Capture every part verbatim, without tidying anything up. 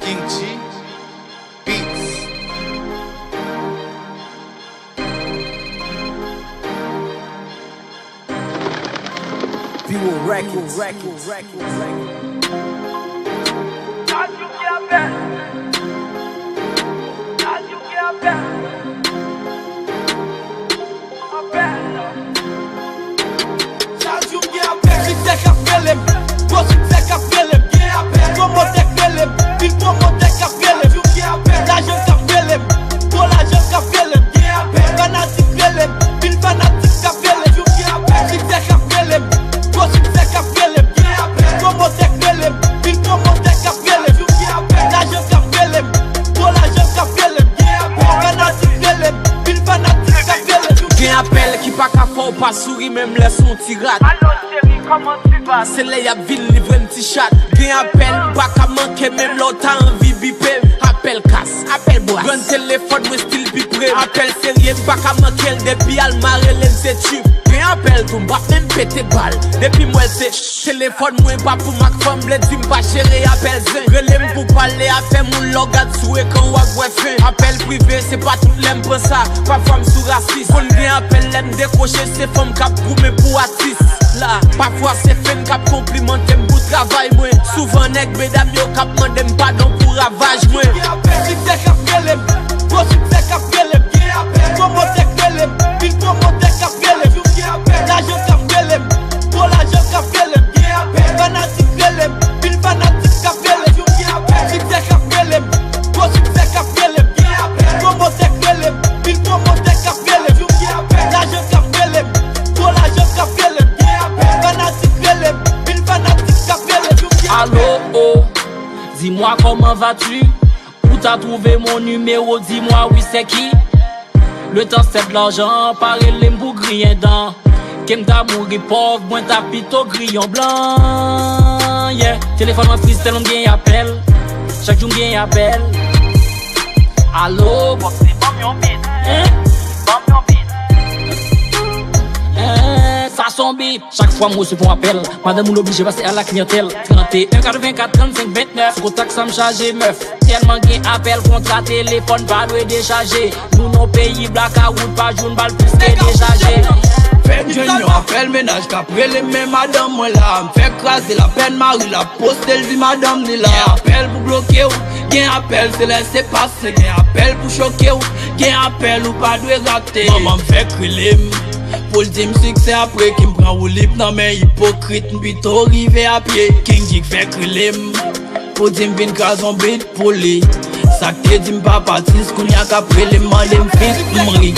King G Beats. Vivo Records. Chak jou m gen apèl, siksè k ap rele m. Gwo siksè k ap rele m, gen apèl. Pwomotè k rele m, pil pwomotè k ap rele m. Lajan k ap rele m, gwo lajan k ap rele m, gen apèl. Fanatik rele m, pil fanatik k ap rele m. Siksè k ap rele m, gwo siksè k ap rele m, gen apèl. Pwomotè k rele m, pil pwomotè k ap rele m. Lajan k ap rele m, gwo lajan k ap rele m, gen apèl. Fanatik rele m, pil fanatik k ap rele m. Gen apèl ki pa ka fè w pa souri menm lè s on ti rat. Alo cheri, kòman tu vas? Se lè y ap vin livre m ti chat. Gen apèl m pa ka manke menm lè w ta anvi bipe m. Apèl kas, apèl bras. Rann telefòn mwen stil pi pre m. Apèl serye m pa ka manke l depi Alma rele m se tchip. Gen apèl tou m p ap menm pete bal. Depi m wè l se telefòn mwen pa pou m ak fanm vle di m pa jere apèl zen. Rele m pou pale afè moun lè w gad sou ekran w ap wè fen. Apèl prive se pa tout lè m pran sa. Pafwa m sou rasis. Konn gen apèl lè m dekwoche se fanm k ap goumen pou atis. La, pafwa se fen k ap konplimante m pou travay mwen. Souvan nèg medam yo k ap mande m padon pou ravaj mwen. Gen apèl, siksè k ap rele m. Gwo siksè k ap rele m. Gen apèl, pwomotè k rele m. Pil pwomotè k ap rele m. Gen apèl, lajan k ap rele m. Gwo lajan k ap rele m. Gen apèl, fanatik rele m. Pil fanatik k ap rele m. Gen apèl, siksè k ap rele m. Gwo siksè k ap rele m. Gen apèl, pwomotè k rele m. Pil pwomotè k ap rele m. Gen apèl, lajan k ap rele m. Gwo lajan k ap rele m. Gen apèl, fanatik rele m. Pil fanatik k ap rele m. Allô, oh, dis-moi comment vas-tu? Ou ta trouvé mon numéro, dis-moi oui c'est qui? Le temps c'est de l'argent, pa rele m pou griyen dan. Ke m ta mouri pòv, mwen ta pito griyon blan. Yeah, telefòn mwen frizz tèlman m gen apèl. Chak jou m gen apèl. Alo, bòs li ban m yon bit. Hein? Ban m yon bit. Hein, sa s on bit. Chak fwa m resevwa apèl, madanm moun oblije pase a la kliyantèl. Trannteyen katrevenkat trannsenk ventnèf, sou kontak sa m chaje mèf. Tèlman gen apèl, kontra telefòn pa dwe dechaje. Nou nan peyi blakawout, pa jou n pa l plis ke dechaje. Fèt Junior, apèl mennaj k ap rele m, men madanm mwen la. M fè kraze l apèn mari l ap poste l di madanm li la. Gen apèl pou bloke w, gen apèl se lè se pase. Gen apèl pou choke w, gen apèl ou pa dwe rate. Manman m fèk rele m pou l di m siksè apre ke m pran woulib nan men ipokrit, m pito rive a pye. King Dick fèk rele m pou di m vin kraze yon bit pou li. Sa k te di m papa tis, kounye a k ap rele m mande m fit, m ri.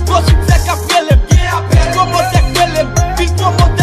Gwo siksè k ap rele m, gen apèl, pwomotè k rele m, pil pwomotè